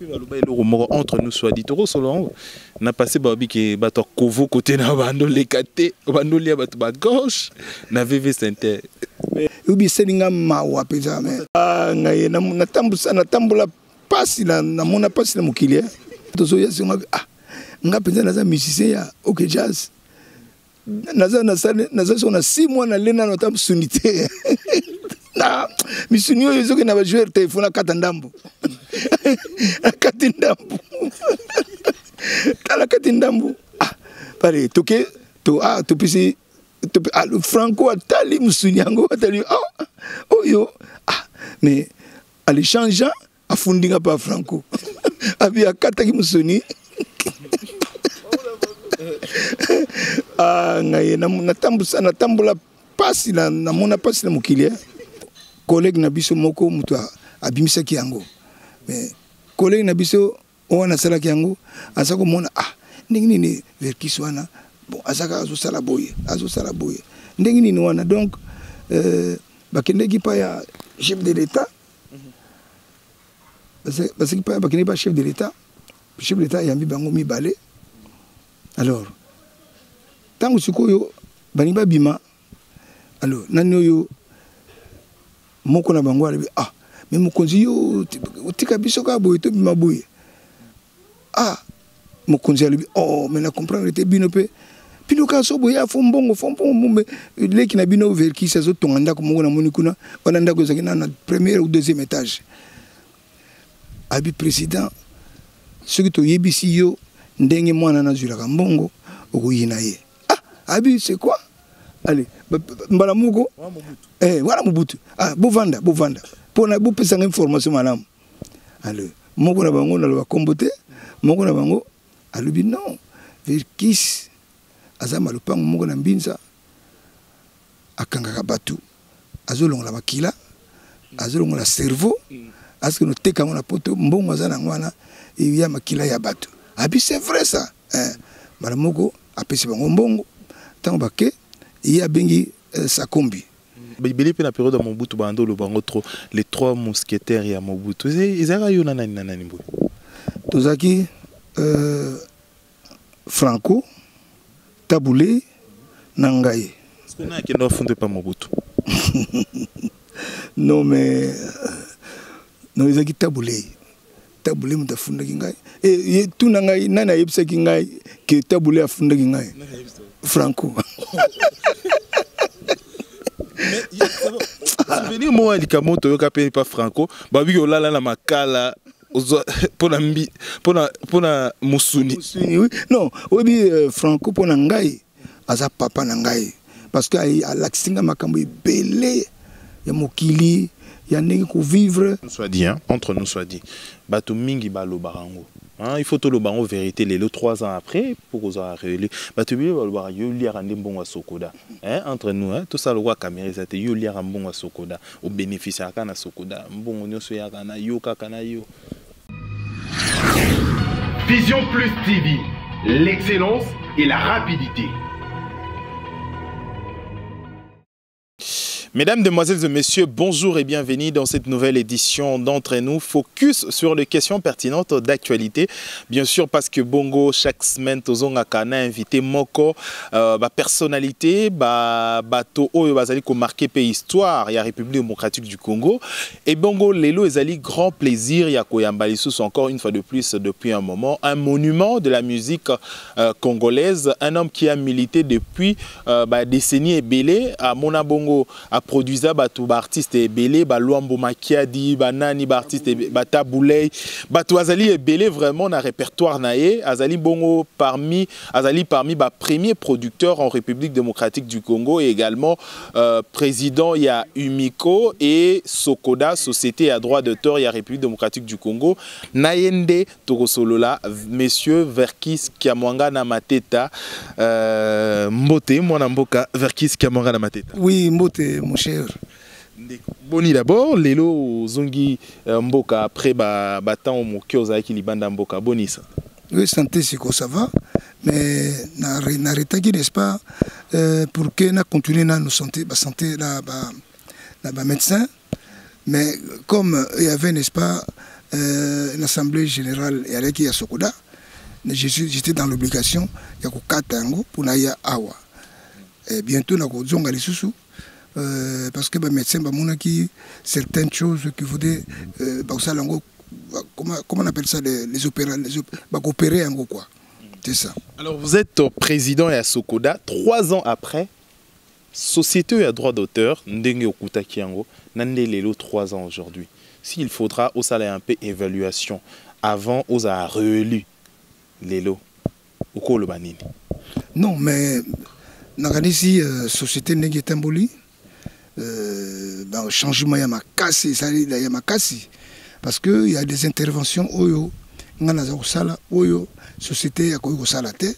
Mpe baloba eloko moko entre nous soit dit tokosolo yango na passé balobi ke bato ya kovo kote na bando leka te bando lia bato ba gauche na VV Center. Oyebi esali nga mawa mpenza me ah, ngai natambusa natambola mpasi namona mpasi na mokili eh. Tozoya singa ah, nga mpenza naza musicien ya ok jazz naza naza soko na 6 mois nale nano ata mosuni te na misuni oyo ezoki na bajoueur te fo nakata ndambo nakati ndambo tala kati ndambo ah, pale toke to ah, topesi ah, franco atali mosuni yango atali ah, oyo ah, mais à changeant afundi nga pa franco abi akataki mosuni ah, ngai natambusa natambola mpasi namona mpasi na mokili eh. Collègue na biso moko moto abimisaki yango mais collègue na biso wana asalaki yango aza komona ah ndenge nini verkis wana bon azaka azosala boye azosala boye ndenge nini wana donc euh, bakendeki pa ya chef de l'état baseki pa bakendeki pa chef de l'état chef de l'état ayambi bango mibale alors ntango sikoyo balingi babima alors nani oyo moko na bango alobi ah me mokonzi yo otika biso kaka boye tobima boye ah mokonzi alobi oh mais na comprendre te bino mpe bino kaka so boya fo mbongo fo mbongo me leki na bino verkis azotonga ndako moko namoni kuna wana ndako ezalaki na na première ou deuxième étage abi président soki toyebisi yo ndenge mwana nazwilaka mbongo okoyina ye ah abi c'est quoi allez mbala moko eh wana mobutu ah bovanda bovanda mpona bopesanga information malamu allez moko na bango naloba kombo te moko na bango alobi non verkis aza malopango moko na mbinza akangaka bato azolongola makila azolongola cerveau azoki noteka yango na poto mbongo aza nango wana ya makila ya bato abi c'est vrai ça eh, mbala moko apesi bango mbongo ntango bake ye abengi eh, sakombi ebele mpe na periode ya mobutu banda oloba yango trop les trois mousquetaires ya mobutu ezalaka yo na nani na nani boye tozalaki euh, franco tabule na ngai na akenda afunda epa mobutu non mais euh, non ezalaki tabule tabule moto afundaki ngai e, tuna ngai nani ayebisaki ngai ke tabule afundaki ngai franco souvenir moko ya likambo toyoka mpe epa franco babiki olala na makala mpona mbi mpona mpona mosuni mosuni oui non oyebi euh, franco mpona ngai aza papa na ngai parce que alakisi ngai makambo ebele ya mokili ya ndenge kovivre soit dit hein, entre nous soit dit bato mingi balobaka yango Hein, il faut toloba yango vérité lelo 3 ans après pour kozala réélu bato ebele balobaka yo oliaka nde mbongo ya sokoda hein, entre nous hein, tosala lokola kamera eza te yo oliaka mbongo ya sokoda obénéficiaka na sokoda mbongo nyonso eyaka na yo kaka na yo Vision Plus TV, l'excellence et la rapidité. Mesdames, Mesdemoiselles et Messieurs, bonjour et bienvenue dans cette nouvelle édition d'Entre nous, focus sur les questions pertinentes d'actualité. Bien sûr, parce que Bongo, chaque semaine, tozongaka na invité moko, euh, ba personnalité, ba bato oyo bazali ko marquer pe histoire ya République démocratique du Congo. Et Bongo, lelo ezali grand plaisir ya koyamba lisusu encore une fois de plus depuis un moment, un monument de la musique euh, congolaise, un homme qui a milité depuis euh, ba décennie ebele amona bongo aproduisa bato baartiste ebele baluambo makiadi banani baartiste batabulei bato azali ebele vraiment na répertoire na ye azali bongo parmi azali parmi ba premiers producteurs en République démocratique du Congo et également euh, président ya Umiko et Sokoda société à droit d'auteur ya République démocratique du Congo na ye nde tokosolola monsieur Verkis Kiamwanga na Mateta euh, mbote mwana mboka Verkis Kiamwanga na Mateta oui mbote mon cher boni d'abord lelo ozongi euh, mboka après ba ba temps moke ozalaki libanda mboka boni ça oui santé siko ça va mais na naretaki n'est-ce pas euh, pour que na continuer na santé ba santé na ba na ba médecin mais comme il y avait n'est-ce pas euh, assemblée générale eyalaki ya Sokoda. Je suis, j'étais dans l'obligation ya kokata yango mpo naya awa. Et bientôt nakozonga lisusu parce que bamédecin bamonaki certaines choses qui voudraient bakosala yango, comment on appelle ça, les opéra, les op bakoopérer yango quoi, c'est ça. Alors vous êtes président ya Sokoda. 3 ans après, société ya droit d'auteur, ndenge okutaki yango na nde lelo, 3 ans aujourd'hui, s'il faudra osala un peu évaluation avant ozala réélu lelo, okoloba nini? Non, mais nakanisi société ndenge etamboli, changement ya makasi ezali ya makasi, parce que il y a des interventions oyo nga naza kosala, oyo société akoki kosala te.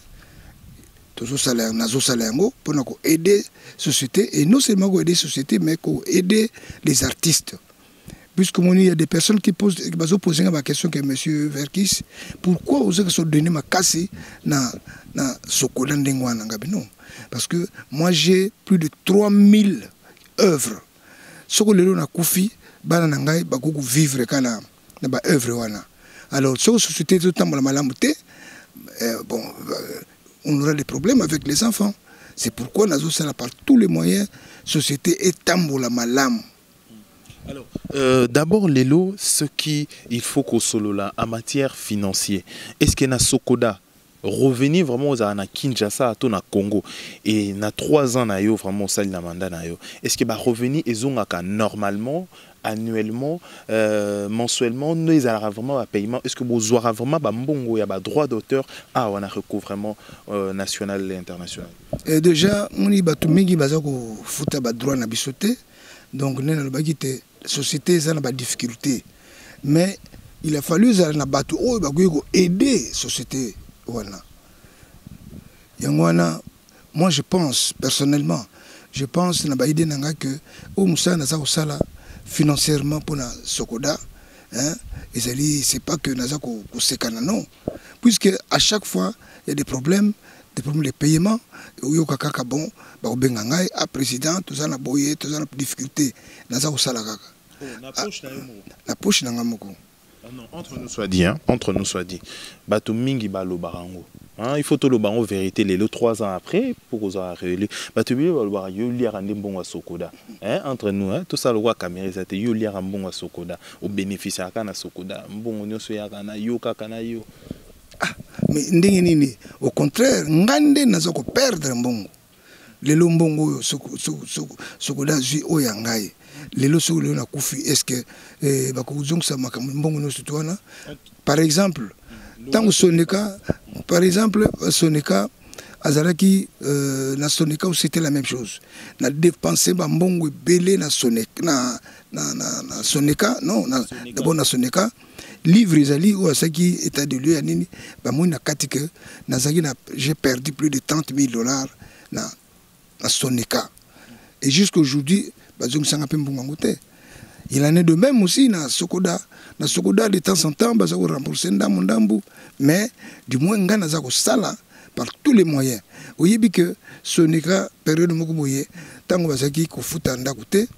Tozosala, nazosala yango mpona koaider société, et non seulement koaider société, mais koaider les artistes, puisque il y a des personnes qui posent, bazo poser la question que monsieur Verckys, pourquoi vous avez donné makasi na Sokoda ndenge wana? Ngabi non, parce que moi j'ai plus de 3000 œuvres. Soko lelo nakufi, bana na ngai bakoki vivre kaka na ba œuvre wana. Alors soko société ezotambola malamu te, bon, on aura des problèmes avec les enfants. C'est pourquoi nazosala par tous les moyens société etambola malamu. Alors, d'abord, lelo, ce qui il faut kosolola en matière financière, est-ce que na Sokoda, revenir vraiment aux na Kinshasa to na Congo et na 3 ans na yo vraiment sali na mandat na yo, est-ce que ba revenu ezongaka normalement, annuellement, mensuellement, nous ezalaka vraiment ba paiement? Est-ce que bozwaka vraiment ba mbongo ya ba droit d'auteur awa na recouvrement national et international? Et déjà moni bato mingi baza kofuta ba droit na biso te. Donc nde nalobaki te, société eza na badifficulté, mais il a fallu ezala na bato oyo bakoki koaider société wana. Yango wana, moi je pense, personnellement je pense na baidée na ngai ke oyo mosala naza kosala financièrement mpona Sokoda, hein, ezali, c'est pas que naza kosekana, non, puisque à chaque fois il y a des problèmes, des problèmes de paiement. Oyoka kaka, bon, bakobenga ngai: "A président, toza na boye, toza na difficulté." Naza kosala kaka. Na poche na yo moko? Na poche na ngai moko. Ah non, entre nous soit dit, hein, entre nous soit dit, bato mingi balobaka yango, hein, il faut toloba yango vérité lelo, 3 ans après, pour kozala réélu, bato ebele balobaka yo oliaka nde mbongo ya Sokoda, hein. Entre nous, hein, tosala lokola caméra eza te, yo oliaka mbongo ya Sokoda, obénéficiaka na Sokoda, mbongo nyonso eyaka na yo, kaka na yo. Ah, mais ndenge nini? Au contraire, ngai nde naza koperdre mbongo lelo. Mbongo oyo Sokoda azwi, oyo ya ngai lelo, soki lelo nakufi, est ce que bakozongisa makambo mbongo nyonso to wana? Par exemple, ntango Soneka, par exemple Soneka azalaki na Soneka, c'était la même chose. Na dépense bambongo ebele na Soneka, na Soneka, non, d'abord na Soneka, livre ezali oyo asalaki état de lieu ya nini, bamoni na kati ke nazalaki na, j'ai perdu plus de 30 000 $ na Soneka, et jusqu'aujourd'hui bazongisanga mpe mbongo yango te. Il en est de même aussi na Sokoda. Na Sokoda, de temps en temps baza korembourse ndambu ndambu, mais du moins ngai naza kosala par tous les moyens. Oyebi ke Soneka, période moko boye, ntango bazalaki kofuta ndako te,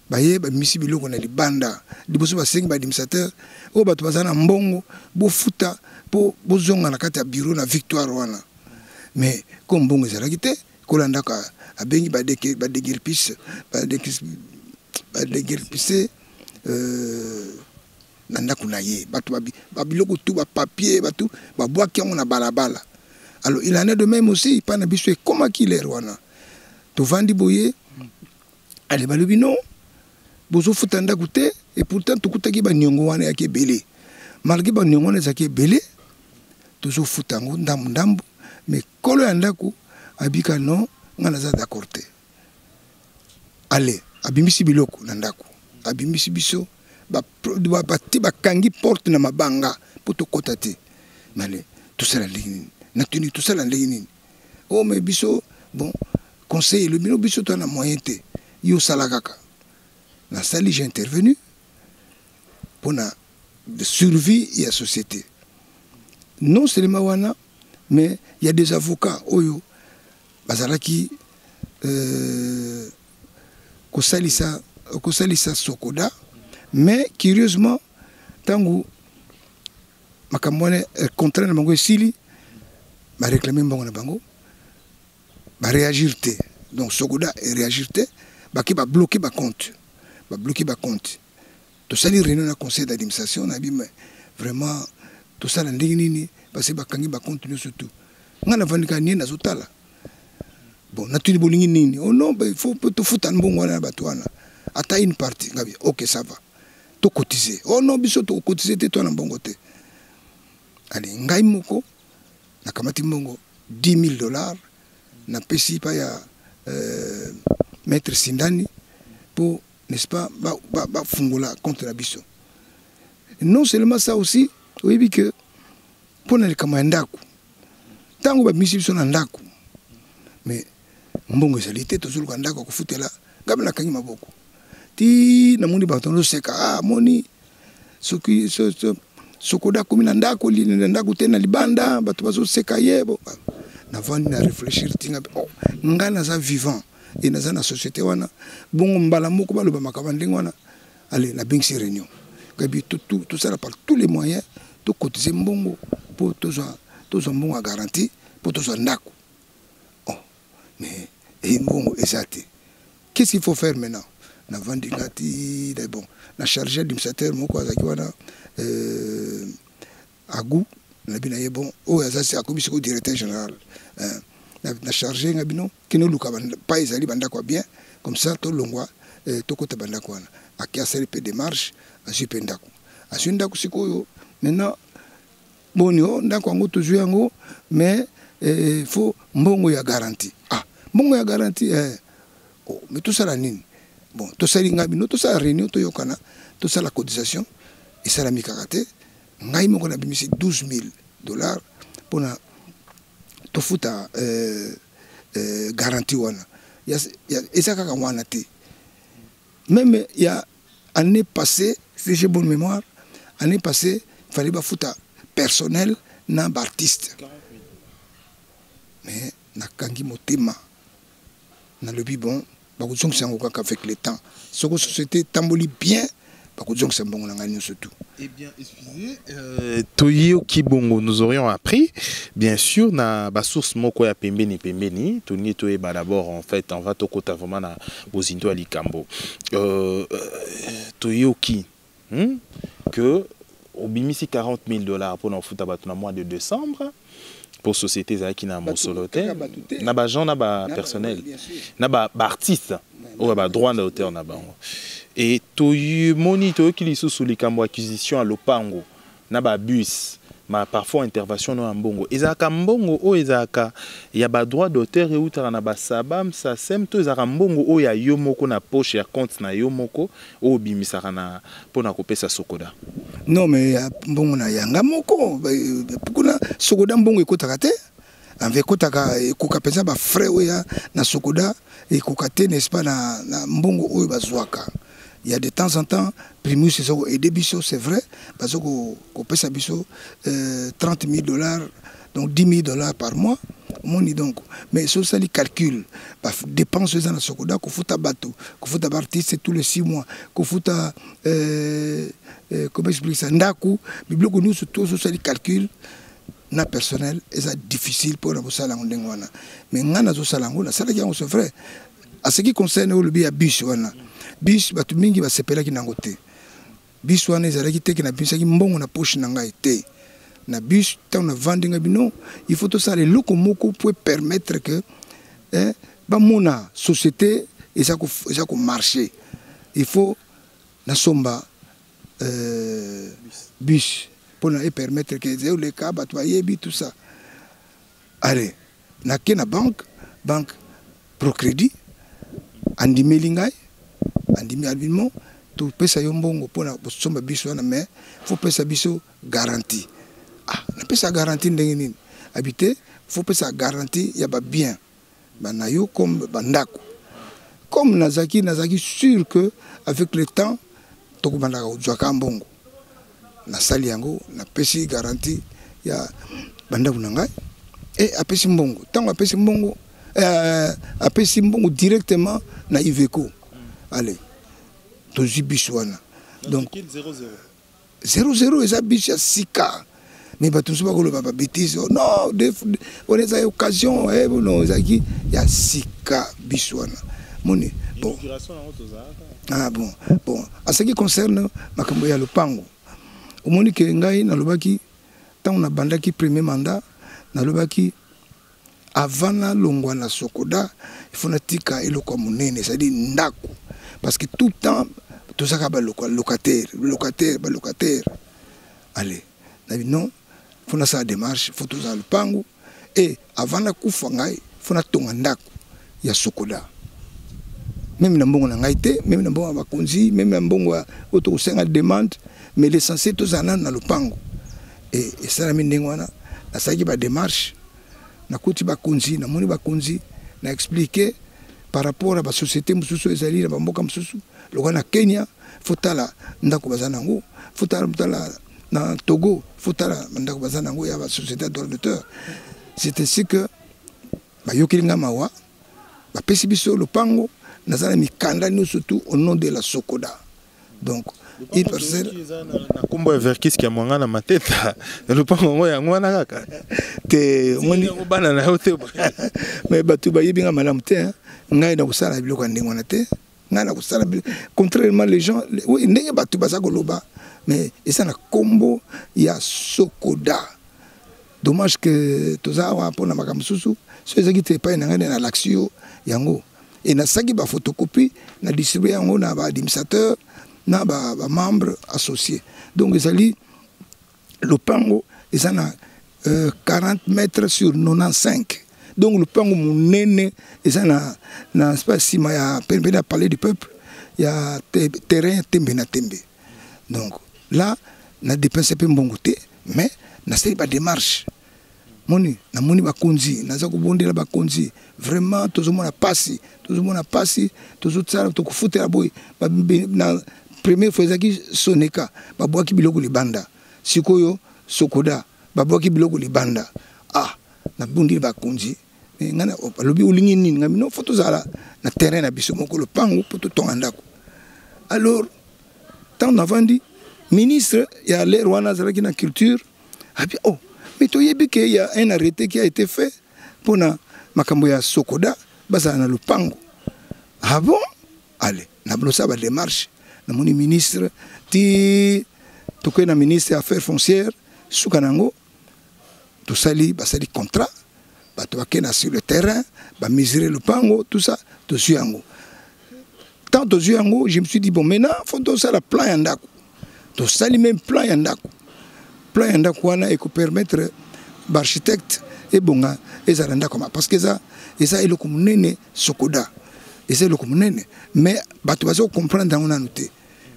baye bamisi biloko na libanda liboso, basengi baadministrateur oyo bato baza na mbongo bofuta mpo bozonga na kati ya bureau na Victoire wana. Mais comme mbongo ezalaki te, kolandaka abengi badéguerpisse, badéguerpisse na ndako na ye bato, babiloko tu, bapapier, bato babwaki yango na balabala. Alors il en est de même aussi mpa na biso. Ekomaki lere wana, tovandi boye, ale balobi non, bozofuta ndako te, et pourtant tokutaki baniongo wana eyaki ebele. Malgré baniongo wana ezalaki ebele, tozofuta yango ndambu ndambu, mais kolo ya ndako abika non, ngai naza d'accord te. Ale abimisi biloko na ndako, abimisi biso, bati bakangi porte na mabanga mpo tokɔta te. Male tosala ndenge nini? Natuni, tosala ndenge nini? O mais biso, bon, conseil elobi no, biso toza na moyen te, yo osala kaka. Nasali, j'ai intervenu mpona survie ya société. Non seulement wana, mais il y a des avocats oyo bazalaki kosalisa Sokoda, mais curieusement Ntango makambo wana, contrat na bango esili, baréclame mbongo na bango, baréagir te. Donc Socoda eréagir te, bake babloquer bacompte, babloquer bacompte. Tosali réunion na conseil d'administration, nayebi, mais vraiment tosala ndenge nini? Parce que bakangi bacompte nyonso tu. Ngai navandi kaka nie, nazotala. Bon, natuni: bolingi nini? Oh non, il faut tofuta mbongo wana na bato wana, ata une partie. Ngabi: ok, ça va, tocotiser. Oh non, biso tokocotiser te, to na mbongo te. Ale, ngai moko nakamati mbongo 10 000 $, napesi pa ya maître Sindani mpo, n'est-ce pas, bafungola ba, ba compte na biso. Non seulement ça aussi, oyebi ke mpo na likambo ya ndako, ntango babimisi biso na ndako, mais mbongo ezali te, tozoluka ndako ya kofutela. Ngai nakangi maboko ti namoni bato nazoseka: ah, moni soki so, so, Socoda akomi na ndako, na ndako te, na libanda, bato bazoseka ye. Bo navandi na réfléchir tinga: oh, ngai naza vivant e naza na société wana, bongo mbala moko baloba makambo ndenge wana? Ale, nabengisi réunion, gabi tosala par tous les moyens, tocotiser mbongo mpo tozwa mbongo ya garantie mpo tozwa ndako. Oh, mais e mbongo eza te, qu'est-ce qu'il faut faire maintenant? Navandi nga ti, bon, na chargé administrateur moko azalaki wana, agu nabi na ye, bon, oyo aza akomi sikoyo directeur général, na chargé nga bino: kende oluka pa ezali bandako ya bien, comme ça tolongwa, tokota bandako wana. Ake, asali mpe démarche, azwi mpe ndako, azwi ndako. Sikoyo maintenant, boni o ndako yango tozwi yango, mais faut mbongo ya garantie. Ah, mbongo ya garantie, oh, mais tosala nini? Bon, tosali ngai bino, tosala réunion, toyokana, tosala cotisation. Esalami kaka te, ngai moko nabimisi 12 000 $ mpona tofuta garantie wana. Eza kaka wana te, même ya année passée, si j'ai bonne mémoire, année passée fallait bafuta personnel na baartiste, mais nakangi motema, nalobi: bon, bakozongisa yango kaka avec le temps. Soko société etamboli bien, bakozongisa mbongo na ngai nyonso tu. Eh bien, excusez, toyoki bongo, nous aurions appris, bien sûr, na ba source moko ya pembeni pembeni, tolingi toyeba d'abord, en fait, on va tokota vraiment na bozindo ya likambo. Toyoki que obimisi 40 000 $ pour na bato na mois de décembre, pour société ezalaki na mosolo te, na baagent, na bapersonnel, na baartiste oyo badroit d'auteur na bango. E tomoni, toyoki lisusu likambo acquisition ya lopango na babus, ma parfois intervention no ya mbongo ezalaka mbongo oyo ezalaka ya badroit d'auteur eutaka na basabam sasem, to ezalaka mbongo oyo ya yo moko na poche ya compte na yo moko oyo obimisaka na mpona kopesa Socoda? Non, mais ya mbongo na yanga moko. Kuna Socoda mbongo ekotaka te, anve ekotaka, ekoka mpenza bafrais oyo ya na Socoda ekoka te, n'est-ce pas, na mbongo oyo bazwaka. Il y a de temps en temps Primus eza koaider biso, c'est vrai, baza kopesa biso 30 000 $, donc 10 000 $ par mois, omoni. Donc, mais so osali calcul, badépense eza na Socoda, kofuta bato, kofuta baartiste tous les 6 mois, kofuta comment explique ça, ndako, biloko nyonso to, so osali calcul na personnel, eza difficile mpona kosala yango ndenge wana. Mais ngai nazosala yango, nasalaki yango, c'est vrai. À ce qui concerne oyo olobi ya bus wana, bus bato mingi basepelaki nango te. Bus wana ezalaki teke nabimisaki mbongo na poche na ngai te. Na bus, ntango navandi ngai bino, il faut tosala eloko moko po permettre que bamona société eza komarcher, il faut nasomba bus mpona epermettre ke ezoleka, bato bayebi, tout ça. Allez, nake na banque, banque Procrédit andimeli ngai, andimi albimo: topesa yo mbongo mpona kosomba biso wana, mais faut pesa biso garantie. Ah, napesa garantie ndenge nini? Abi te, faut pesa garantie ya babien bana yo comme bandako. Comme nazalaki sûr que avec le temps tokobandaka kozwaka mbongo, nasali yango, napesi garantie ya bandako na ngai. E apesi mbongo, ntango apesi mbongo, apesi mbongo directement na Iveco. Allez, tozwi biso wana. Donc 0 0. 00 eza bus ya sika. Mais bato mosusu bakoloba ba bêtise, oh, non, wana eza occasion, eh, non, ezalaki ya sika bus wana. Moni bon. Ah bon, bon, en ce qui concerne makambo ya lopango, omoni ke ngai nalobaki ntango nabandaki premier mandat, nalobaki avant nalongwa na Sokoda, il faut natika eloko ya monene, c'est-à-dire ndako, parce que tout le temps tozalaka ba locataire, locataire, ba locataire. Allez, nabi non, faut nasala démarche, faut tozala lopango, et avant nakufa ngai faut natonga ndako ya Sokoda. Même na mbongo na ngai te, même na mbongo ya bakonzi, même na mbongo ya oyo tokosenga demande, mais l'essentiel tozala nanu na lopango. Et esalami ndenge wana, nasalaki ba démarche, nakuti bakonzi, namoni bakonzi, na expliquer par rapport à ba société mosusu ezali na bamboka mosusu, lokola na Kenya, faut tala ndako baza nango, faut tala, tala na Togo, faut tala ndako baza nango ya ba société ya droit d'auteur. C'est ainsi que bayokeli nga mawa, bapesi biso lopango, naza na mikanda nyonso tout au nom de la Sokoda. Donc une parcelle na kombo ya Verckys Kiamwanga na Mateta, lopango yango yango wana kaka te, omoni bana na yo te. Mais bato bayebi nga malamu te, hein. Ngai nakosala biloko ya ndenge wana te, ngai nakosala contrairement les gens, oui, ndenge bato baza koloba, mais eza na kombo ya Sokoda. Dommage que toza awa mpona makambo mosusu, so ezalaki te epai na ngai nde nalakisi yo yango. Et nasalaki ba photocopie, na distribue yango na ba administrateur na ba membre associé. Donc ezali lopango eza na 40 mètres sur 95. Donc lopango monene eza na espace nsima ya pembeni ya palais du peuple, ya terrain ya tembe na tembe. Donc là na dépense mpe mbongo te, mais nasali ba démarche. Moni namoni bakonzi, naza kobondela bakonzi, vraiment tozomona pasi, tozomona pasi, tozosala tokofutela boye. Na première fois ezalaki Soneka, babwaki biloko libanda, sikoyo Sokoda babwaki biloko libanda. Ah, nabondeli bakonzi, mais ngai balobi olingi nini? Ngai non, faut tozala na terrain na biso moko, lopango mpo totonga ndako. Alors ntango navandi, ministre ya l'heure wana azalaki na culture, abi oh, mais toyebi ke ya un arrêté qui a été fait mpona makambo ya Sokoda, bazala na lopango. Ah bon, allez, nablosa ba démarche, namoni ministre ti tokei na ministre ya affaires foncières, suka nango tosali, basali contrat, bato bakei na sur le terrain, bamesure lopango, tout ça, tozwi yango. Tant tozwi yango, je me suis dit bon, maintenant faut tosala plan ya ndako. Tosali même plan ya ndako. Plan ya ndako wana ekopermettre baarchitecte ebonga ezala ndako ma, parce que eza eloko monene. Sokoda eza eloko monene, mais bato baza kocomprendre yango nanu te.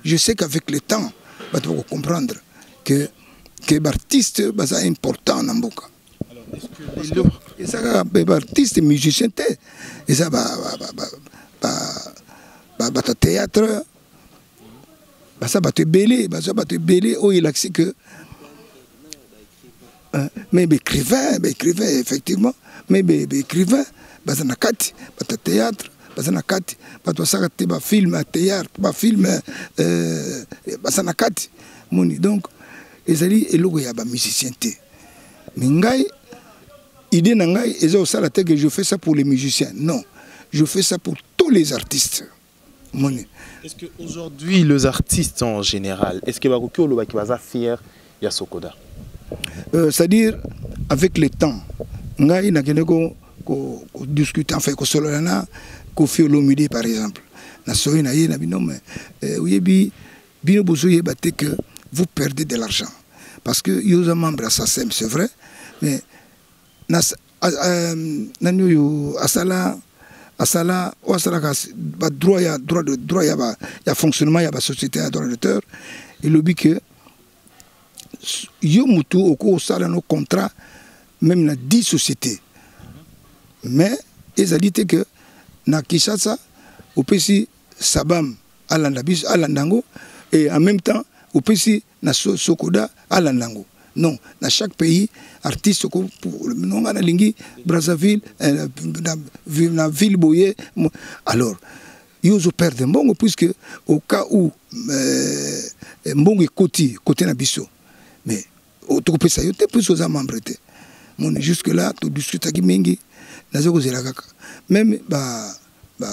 Je sais qu'avec le temps bato bakocomprendre que baartiste baza important na mboka. Eza kaka baartiste musicien te, eza bato ya théâtre, baza bato ebele, baza bato ebele oyo elakisi que mais baécrivain, baécrivain effectivement, mais baécrivain baza na kati, bato ya théâtre baza na kati, bato basalaka te bafilme ya théâtre, bafilme baza na kati. Moni donc ezali eloko ya bamusicien te. Mais ngai idée na ngai eza kosala te que je fais ça pour les musiciens, non, je fais ça pour tous les artistes. Moni. Est-ce que aujourd'hui les artistes en général, est-ce que bakoki oloba ki baza fier ya Sokoda? C'est-à-dire avec le temps, ngai nakende ko discuter, enfin kosolola na Koffi Olomide par exemple. Na soyi na ye na bino, mais oyebi bino bozoyeba te que vous perdez de l'argent parce que yo oza membre ya SACEM, c'est vrai, mais na nani oyo asala oyo asalaka ba droit ya droit de droit ya ba ya fonctionnement ya ba société ya droit d'auteur, elobi que yo mutu okoki kosala no contrat même na 10 sociétés, mais ezali te que na Kinshasa opesi Sabam alanda biso, alanda yango, et en même temps opesi na Sokoda alanda yango. Non, na chaque pays artiste ko non, nga nalingi Brazzaville, na ville boye. Alors Yo ozo perdre mbongo, puisque au cas où mbongo ekoti côté na biso, mais tokopesa yo te puisque oza membre te. Moni, jusque là todiscutaki mingi, naza kozela kaka même ba ba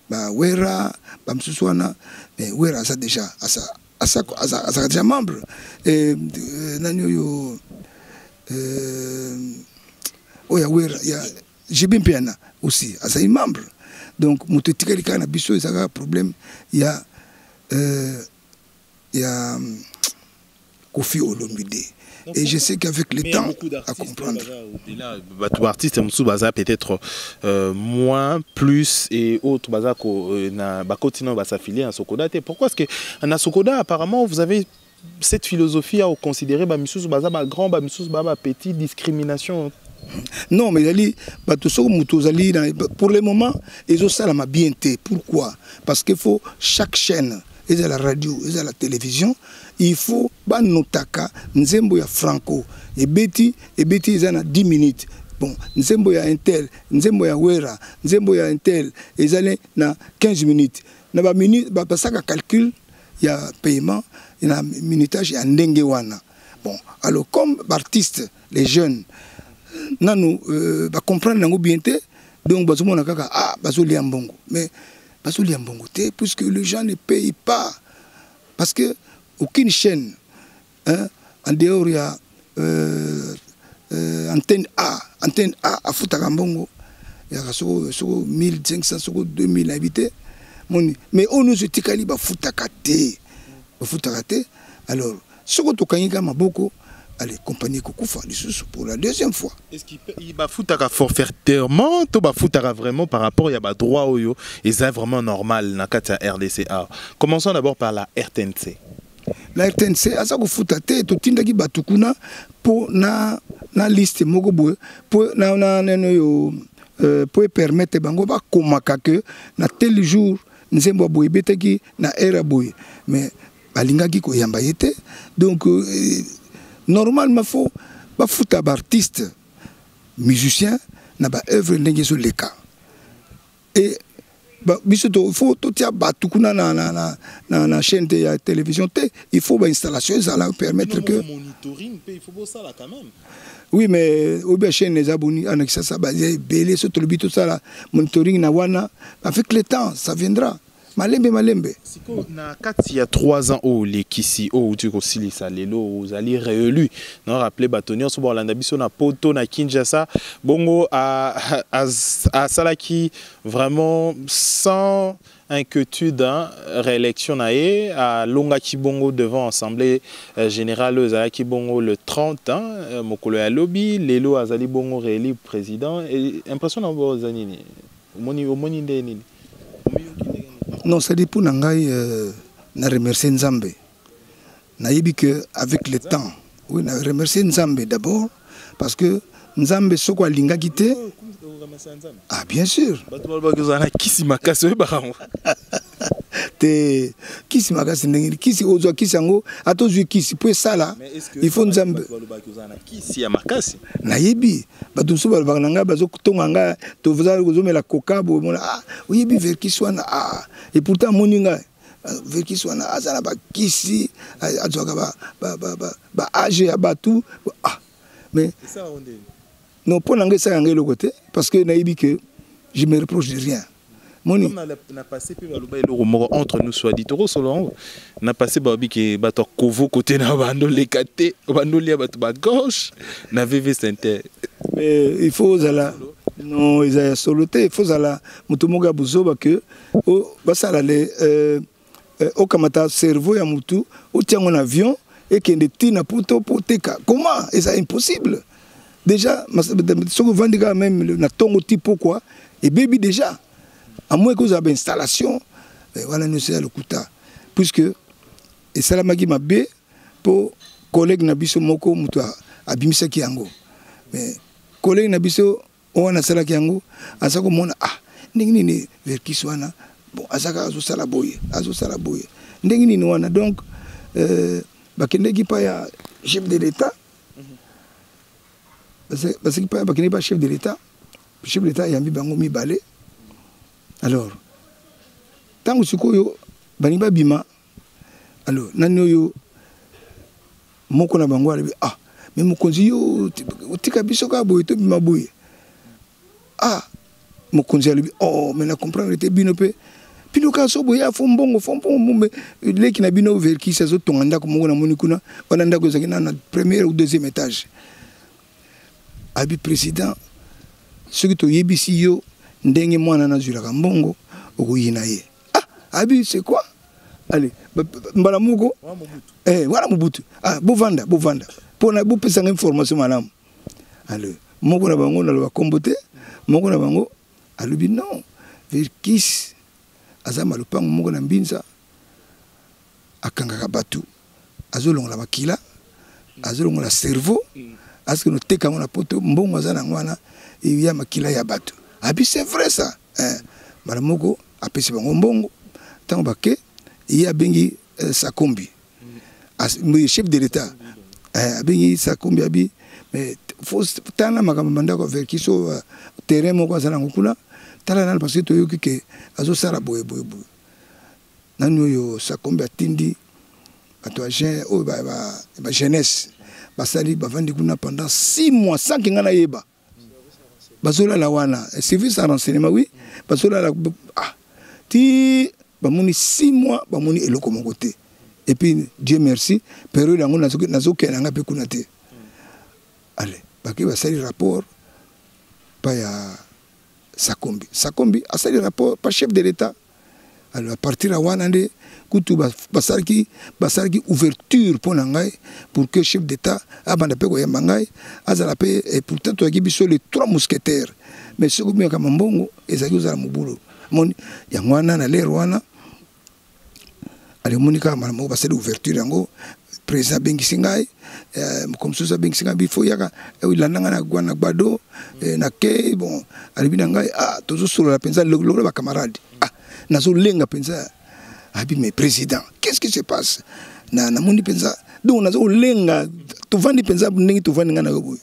ba Wera, bamosusu wana. Mais Wera aza déjà, azalaka déjà membre. Nani oyo, oyo ya Wera, ya JB Mpiana aussi azali membre. Donc moto etikali kaka na biso eza kaka problème ya Koffi Olomide. Et je sais qu'avec le temps, à comprendre. Bato artiste mosusu baza peut-être moins plus et autres, baza ko na bakoti na bas'affilier na Sokoda te. Pourquoi est-ce que na Sokoda, apparemment, vous avez cette philosophie à considérer ba misusu baza ba grand, ba misusu ba petit, discrimination? Non, mais ezali bato, soki moto ozali, pour le moment ezosalama bien te. Pourquoi? Parce que faut chaque chaîne, ezala radio, ezala télévision, il faut banotaka nzembo ya Franco ebeti, ebeti eza na 10 minutes. Bon, nzembo ya un tel, nzembo ya Wera, nzembo ya un tel ezali na 15 minutes. Na baminute basaka calcul ya paiement na minutage ya ndenge wana. Bon, alors comme baartiste, les jeunes nanu bacomprendre yango bien te, donc bazomona kaka, ah, bazolia mbongo. Mais bazolia mbongo te, puisque les gens ne payent pas, parce que aucune chaîne, hein, en dehors ya Antenne A, Antenne A afutaka mbongo yaka soko 1500, soko 2000, nayebi te. Moni, mais oyo nyonso etikali bafutaka te, bafutaka te. Alors soko tokangi kaka maboko, allez, compagnie ekokufa lisusu pour la deuxième fois. Est-ce qu'il bafutaka forfaitairement to bafutaka vraiment par rapport ya badroit oyo eza vraiment normal na kati ya RDCA? Commençons d'abord par la RTNC. La RTNC aza kofuta te. Totindaki bato kuna mpo na liste moko boye, mpo na nani oyo, mpo epermettre bango bakomaka ke na tel jour nzembo ya boye ebetaki na heure ya boye. Mais balingaki koyamba ye te. Donc normalement faut bafuta baartiste musicien na baœuvre ndenge ezoleka. Et biso to faut totia bato kuna na chaîne te ya télévision te. Il faut bainstallation ezala permettre que Monitoring mpe il faut bosala quand même. Oui, mais oyo ba chaîne eza boni ana Kisasa, baza ebele. So tolobi tosala monitoring na wana, avec le temps ça viendra, malembe malembe. Sikoyo na kati ya 3 ans oyo olekisi, oyo outi kosilisa, lelo ozali réélu. Na rappele bato nyonso bolanda biso na Poto, na Kinshasa, bongo asalaki vraiment sans inquiétude, hein, réélection na ye, alongaki bongo devant assemblée générale oyo ezalaki bongo le 30, hein, mokolo ya lobi. Lelo azali bongo réélu président. Et impression na bo eza nini? Omoni nde nini? Omiyoki ndenge nini? Non, c'est mpo na ngai, na remercier Nzambe. Nayebi que avec le temps, oui, na remercier Nzambe d'abord, parce que Nzambe soko alingaki te. Ah, bien sûr. Bato balobaki ozala na kisi makasi, oyebaka yango? Te, kisi makasi ndenge kisi, ozwa kisi yango, ata ozwi kisi mpo esala, il faut Nzambe. Balobaki ozala na kisi ya makasi. Nayebi bato mosusu balobaka na ngai, bazotonga ngai, toza kozomela koka boye, mona, ah, oyebi Verckys wana? Ah, et pourtant amoni ngai, Verckys wana aza na bakisi, azwaka baage ya bato. Ah, mais non, mpo na ngai esala ngai eloko te, parce que nayebi que je me reproche de rien, moni. Na passé mpe baloba eloko moko, entre nous soit dit, tokosolo yango. Na passé balobi ke bato ya kovo kote na bandoleka te, bandolia bato bagauche na VV Center. Mais il faut ozala, non, eza ya solo te. Il faut ozala moto moko ya bozoba ke basala le okamata cerveau ya motu, otia yango na avion, ekende ntina poto po teka. Comment? Eza impossible. Déjà soki ovandi kaka même na ntongo ti pokwa, ebebi déjà, à moins kozala bainstallation wana nyonso ya lokuta, puisque esalamaki mabe mpo collègue na biso moko moto abimisaki yango. Mais collègue na biso wana asalaki yango, aza komona, ah, ndenge nini Verckys wana, bon, aza kaka azosala boye, azosala boye, ndenge nini wana. Donc bakendeki pa ya chef de l'État, baseki pa, bakendeki pa chef de l'État. Chef de l'État ayambi bango mibale. Alors Ntango sikoyo balingi babima, alors nani oyo moko na bango alobi: "Ah, mais mokonzi, yo otika biso kaka boye, tobima boye." Ah, mokonzi alobi: "Oh, mais na comprendre te, bino mpe, bino kaka so boye, fo mbongo, fo mbongo. Leki na bino Verkis azotonga ndako moko, namoni kuna wana, ndako ezalaki na première ou deuxième étage." Abi: "Président, soki toyebisi yo ndenge mwana nazwilaka mbongo, okoyina ye." Ah, abi: "C'est quoi? Allez, mbala moko wana Mobutu. Ah, bovanda, bovanda mpona bopesanga information malamu." Ale, moko na bango, naloba kombo te, moko na bango alobi: "Non, Verkis aza malopango moko na Mbinza, akangaka bato, azolongola makila, azolongola cerveau, aske noteka yango na Poto. Mbongo aza nango wana ya makila ya bato." Abi: "C'est vrai ça, eh." Mbala moko apesi bango mbongo. Ntango bake, ye abengi Sakombi, chef de l'État, abengi Sakombi, abi: "Mais faut tala makambo bandako Verkis oyo, terrain moko aza nango kuna, tala nani, parce que toyoki ke azosala boye boye boye." Nani oyo, Sakombi atindi bato ya oyo ba jeunesse, basali, bavandi kuna pendant 6 mois sans ke ngai nayeba. Bazolala wana, service ya renseignement, oui, bazolala. Ah, ti bamoni 6 mois, bamoni eloko moko te. Et puis, Dieu merci, période yango nazokende nanga mpe kuna te. Ale, bake, basali rapport pa ya Sakombi. Sakombi asali rapport pa chef de l'État. Alors, à partir ya wana nde kutu basalaki ouverture mpo na ngai, pour que chef d'État abanda mpe koyamba ngai, azala mpe. Et pourtant toyaki biso les trois mousquetaires, mais soki obengaka mbongo, ezalaki kozala mobulu. Moni yango wana, na lere wana, alemoni kaka mbala moko basali ouverture yango. Président abengisi ngai, moko mosusu abengisi ngai: "Bifo yaka, elanda ngai na Gbado." Nakei. Bon, alobi na ngai: "Ah, tozosolola mpenza lokola bacamarade." Ah, nazolenga mpenza. Abi: "Mais président, qu'est-ce qui se passe?" Na namoni mpenza, donc naza kolenga. Tovandi mpenza ndenge tovandi, ngai na yo boye.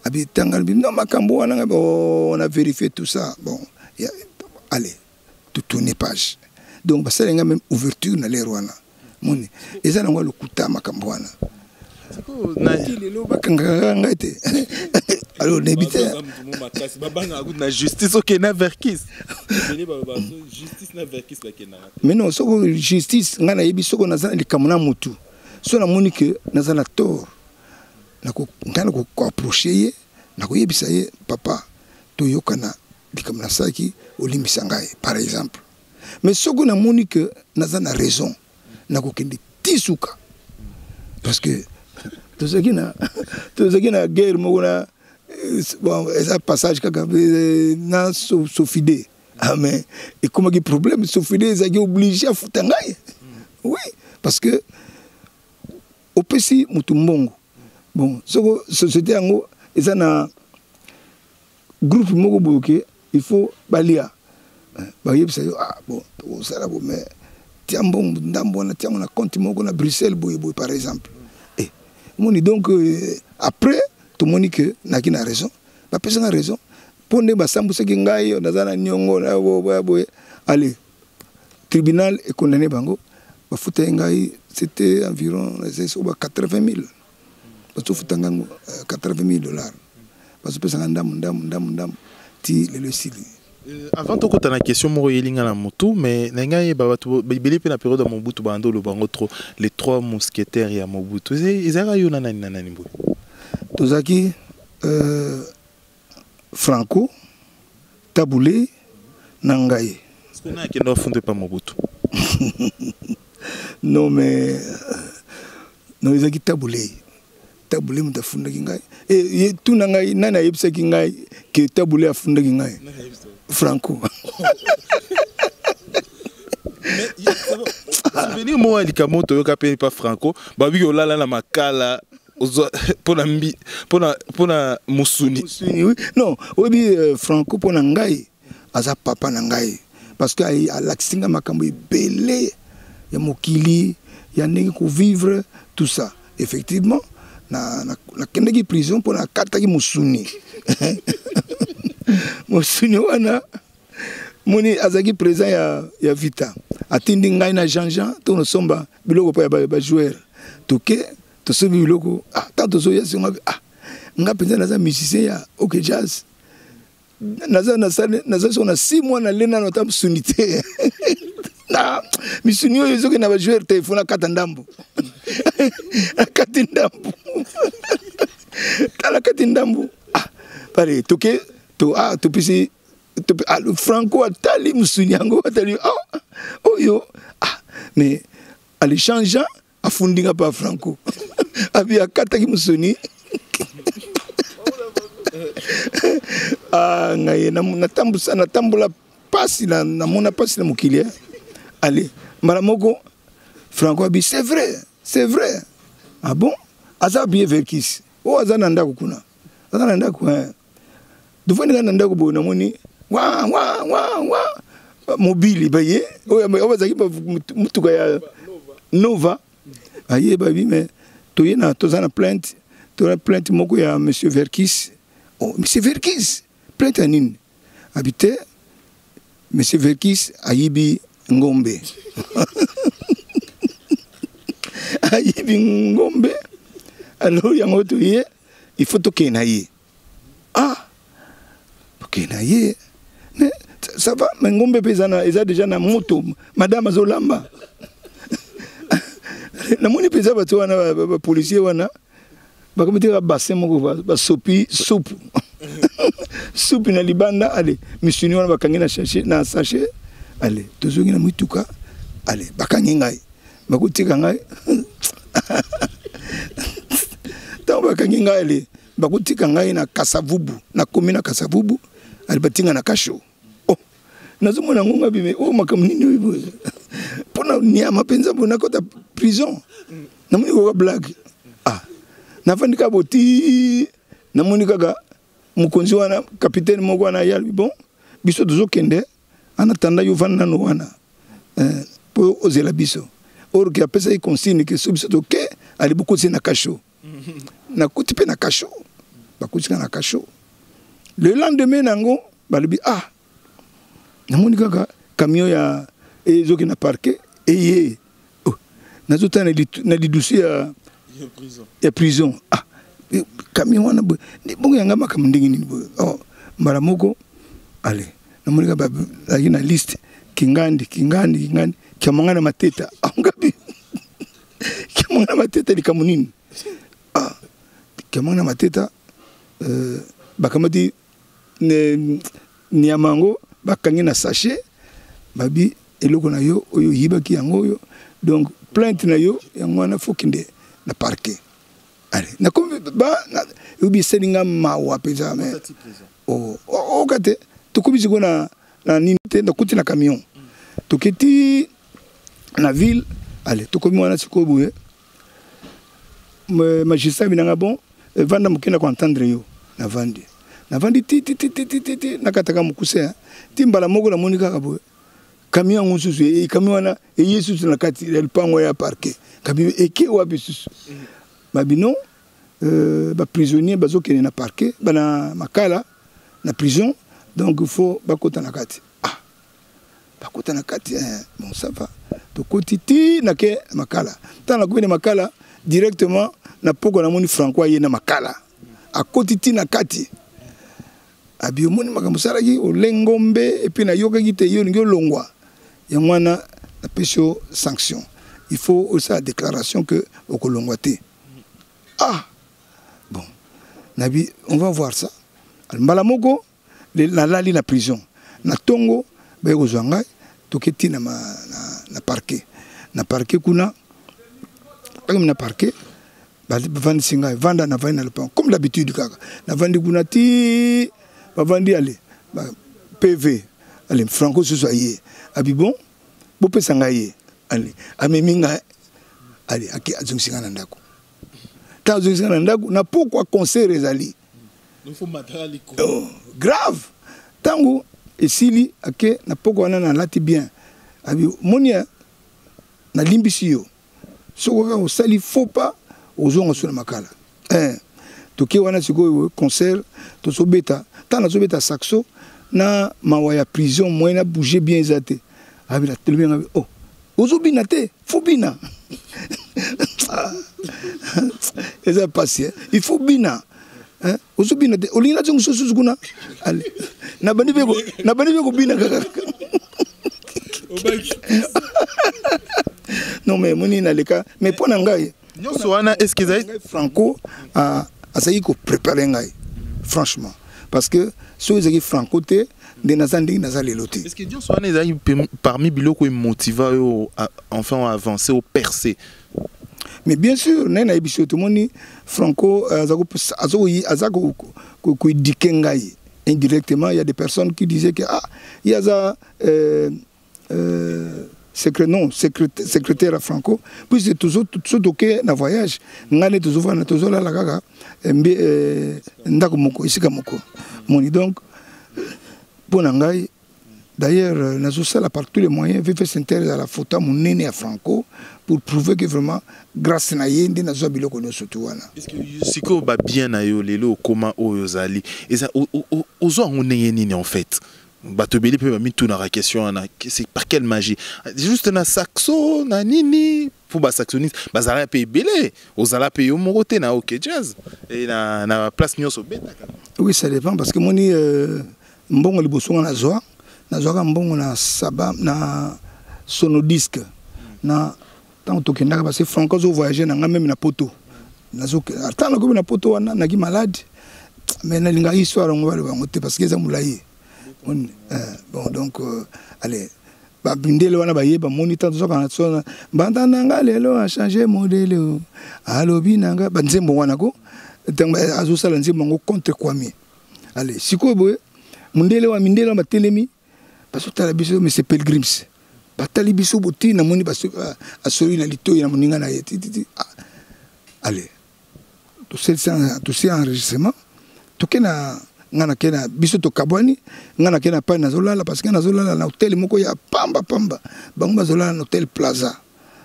Abi tanga, alobi: "Non, makambo wana ngai, bon, on a vérifié tout ça. Bon, ya, allez, totourne page." Donc basali ngai même ouverture na lere wana. Moni eza nango lokuta, makambo wana. Lelo bakangaka ngai te, alors nayebi te. Babangaka kutu na justice, okende na Verkis. Justice na Verkis bakendaka. Mais non, soko justice, ngai nayebi, soko naza na likambo na motu, so namoni ke naza na tort, ngai nakoapproche ye, nakoyebisa ye: "Papa, toyokana, likambo nasalaki, olimbisa ngai," par exemple. Mais soki namoni ke naza na raison, nakokende ti suka, parce que tozalaki na guerre moko na, bon, eza passage kaka, na Sofide. Ah, mais ekomaki problème, Sofide ezalaki obligé afuta ngai, oui, parce que opesi motu mbongo. Bon, soko société yango eza na groupe moko boye ke il faut balia, bayebisa yo: "Ah bon, osala bo, mais tia mbongo ndambo wana, tiango na compte moko na Bruxelles boye boye," par exemple. Eh, moni, donc après tomoni ke naki na raison, bapesanga raison mpo nde basambwisaki ngai, naza na niongo boye boye. Allez, tribunal econdamné bango, bafuta ye ngai, c'était environ ba 80 000. Bazofuta ngango 80 000 dollars, bazopesanga ndambo ndambo ndambo ndambo ti lelo esili. Avant tokota na question moko eyelinga na motu, mais na ngai yeba, bato ebele mpe na période ya Mobutu banda oloba yango trop, les trois mousquetaires ya Mobutu, ezalaka yo na nani na nani boye? Tozalaki Franco, Tabu Ley na ngai. Na akenda afunda epa Mobutu? Non, mais non, ezalaki Tabu Ley. Tabu Ley moto afundaki ngai. Ye tuna ngai nani ayebisaki ngai ke Tabu Ley afundaki ngai? Franco. Souvenir moko ya likambo toyoka mpe pa Franco, babiki olala na Makala mpona mosuni. Mosuni, oui. Non, oyebi, Franco mpo na ngai aza papa na ngai, parce que alakisi ngai makambo ebele ya mokili, ya ndenge kovivre, tout ça. Effectivement, nakendaki prison mpo nakataki mosuni. Mosuni wana Moni azalaki président ya, ya Vita, atindi ngai na Jean Jean tonosomba biloko mpo ya bajoueur ba toke tosombi biloko. Ah, ntango tozoya singo, ah, nga mpenza naza musicien ya OK Jazz, naza naza soko na 6 mois nale nano ata mosuni te. Na misuni oyo ezoki na bajoueur te, fo nakata ndambo. Nakati ndambo, tala kati ndambo. Ah, pale toke to, ah, topesi ah, Franco atali mosuni yango, atali, ah, oyo, ah, mais ale changeant afundi nga pa Franco, abi akataki mosuni. Ah, ngai natambusa, natambola pasi, namona pasi na mokili. Eh. Ale mbala moko Franco abi: "C'est vrai, c'est vrai." Ah bon, aza bien Verkis oyo aza na ndako kuna, aza na ndako, eh. Tofandi kaka na ndako boye, namoni wa wa wa wa mobili baye oyo bazalaki mutuka ya Nova, aye babi: "Mais toye na, toza na plainte, toza plainte moko ya monsieur Verkis." Oh, monsieur Verkis, plainte ya nini? Abi te, monsieur Verkis ayibi ngombe, ayibi ngombe. Alors yango toye, il faut tokende na ye. Ah, tokende na ye, mais ça va, mais ngombe mpe eza déjà na moto, madame azolamba. Namoni mpenza bato wana, bapolicier wana, bakomi tika bassin moko, basopi supu, supu na libanda. Ale misuni wana bakangi na sachet, na sachet. Ale tozongi na mituka, ale bakangi ngai, bakotika ngai. Ntango bakangi ngai, ale bakotika ngai na Kasavubu, nakomi na Kasavubu, ale batinga na cachot. Oh, nazomona yango nga bime oyo, makambo nini oyo boye mpona niama mpenza boye nakota prison? Namoni koka blague. Ah, nafandi kaka boti, namoni kaka mokonzi wana, capitaine moko wana, ye alobi: "Bon, biso tozokende, en attendant yo vanda nano wana mpo ozela biso." Or ke apesaki consigne ke so biso toke, ali bokoti na cachot. Nakuti mpe na cachot, bakuti nga na cachot. Le lendemain nango balobi: "Ah, namoni kaka camion ya ezoki na parquet eye." Oh, nazotala na lidusu ya prison, ah, camion wana boye bongo yanga makambo ndenge nini boye? Oh, mbala moko ale namoni kaka bazalaki na liste: Kingandi, Kingandi, Kingandi, Kiamanga na Mateta. Angabi Kiamanga na Mateta, likambo nini? Ah, Kiamanga na Mateta, bakamati nyama yango, bakangi na sachet, babi eloko na yo oyo oyibaki yango oyo, donc plainte na yo yango wana, fo kende na parquet. Ale nakomi ba oyebi, esali nga mawa mpenza, mais oka te. Tokomi sikoyo na nini te, nakuti na camion, toketi na ville. Ale tokomi wana sikoyo boye, magistrat binanga: "Bon, vanda moke na koentendre yo." Navandi, navandi ti ti ti ti ti ti ti, nakataka mokuse ti mbala moko namoni kaka boye camion yango susu, camion wana eye susu na kati ya lupango ya parquet. Camion eke wapi susu? Babino baprisonnier bazokende na parquet, bana Makala na prison, donc il faut bakota na kati. Ah, bakota na kati, eh, bon, ça va. Tokoti ti nake Makala. Ntango nakomi na Makala, directement na poko namoni Franco aye na Makala, akoti ti na kati, abi: "Omoni makambo osalaki, olengombe, et puis nayokaki te yo olingi olongwa. Yango wana napesi yo sanction, il faut osala déclaration que okolongwa te." Ah bon, nabi on va voir ça. Mbala moko nalali na prison. Na ntongo baye kozwa ngai, toke ti na parquet. Na parquet kuna, bakomi na parquet, bavandisi ngai: "Vanda." Navandi na lopango comme d'habitude kaka, navandi kuna ti bavandi. Ale PV, ale Franco susu aye, abi: "Bon, bopesa ngai ye." Ale amemi ngai, ale ake azongisi ngai na ndako. Ntango azongisi ngai na ndako, na pokwa concert ezali. Oh, grave. Ntango esili, ake na pokwa wana, nalati bien, abi: "Moni, nalimbisi yo, soki kaka osali faux pas, ozonga so na Makala." Eh, toke wana sikoyo concert, tozobeta. Ntango nazobeta saxo, Na mawa ya prison, moyen na bouger bien eza te. Abi na telemi nga, oh, ozobina te, faut bina. Eza pasi, hein? Il faut bina. Hein? Ozobina te, olingi na zongo susu kuna. Allez. Na bandi pe na bandi pe kobina kaka. Non mais moni na leka, mais pona ngai nyonso wana est-ce que ezali Franco azalaki kopréparer ngai franchement, parce que soki ezalaki Franco te nde naza ndenge naza lelo te. Est-ce que nyonso wana ezalaki parmi biloko emotiva oyo enfin avancer, opercer? Mais bien sûr, naye nayebi so tomoni Franco aza koéduquer ngai indirectement. Il y a des personnes qui disaient que ah, ye aza secret, non, secrétaire à Franco, puisque toujours toke na voyage, ngai nde tozofanda, tozolala kaka ndako moko, esika moko moni. Donc mpo na ngai, d'ailleurs nazosala par tous les moyens VV Center ezala photo monene ya Franco pour prouver que vraiment grâce na ye nde nazwa biloko nyonso tu wana. Sikoyo babien na yo lelo okóma oyo ozali, eza ozwa yango ndenge nini en fait? Bato ebele mpe bamitunaka question wana: c'est par quelle magie? Juste na saxo na nini? Mpo basaxoniste bazalaka mpe ebele, ozala mpe yo moko te na OK Jazz e na place nyonso obetaka. Oui, ça dépend, parce que moni mbongo liboso nga nazwa, nazwaka mbongo na saba na Sonodisque na ntango tokendaka, parce que Franco azovoyage na nga même na poto. Ntango nakomi na poto wana, naki malade, mais nalingaka histoire yango baloba yango te parce que eza molai. Bon, donc allez, babindele wana baye bamoni ntango tozwaka na sona mbanda na nga lelo achange modèle, alobi na nga banzembo wana ko ntango azosala nzembo yango contre Kwame. Allez, sikoyo boye mondele wa mindele wana batelemi, bazotala biso, monsieur Pilgrims, batali biso boti, namoni asoli na litoi na moninga na ye tititi. Allez, tosi enregistrement, toke na nga nake na biso, tokabwani. Nga nake na pai, nazolala, parce que nazolala na hotel moko ya pamba pamba, bango bazolala na hotel Plaza.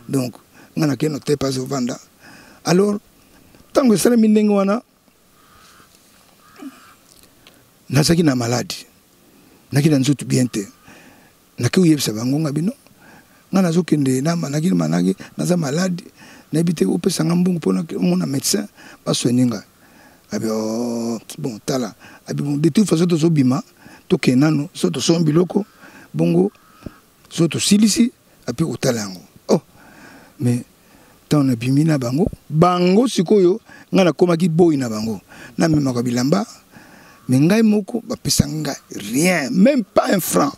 Donc nga nake na hotel Plaza ovanda. Alors ntango esalemi ndenge wana, nazalaki na maladi, naki na nzoto bien te. Naki koyebisa bango nga bino, nga nazokende naki manaki, naza malade, nayebi te, opesanga mbongo mpona omona médecin basoigne nga. Abi oh, bon, tala, abi bon, de toute façon tozobima, tokende nano so tosombi biloko bongo, so tosilisi ape kotala yango. Oh, mais ntango nabimi na bango, bango sikoyo ngai nakomaki boyi na bango, namemaka bilamba, mais ngai moko bapesa ngai rien, même pas un franc,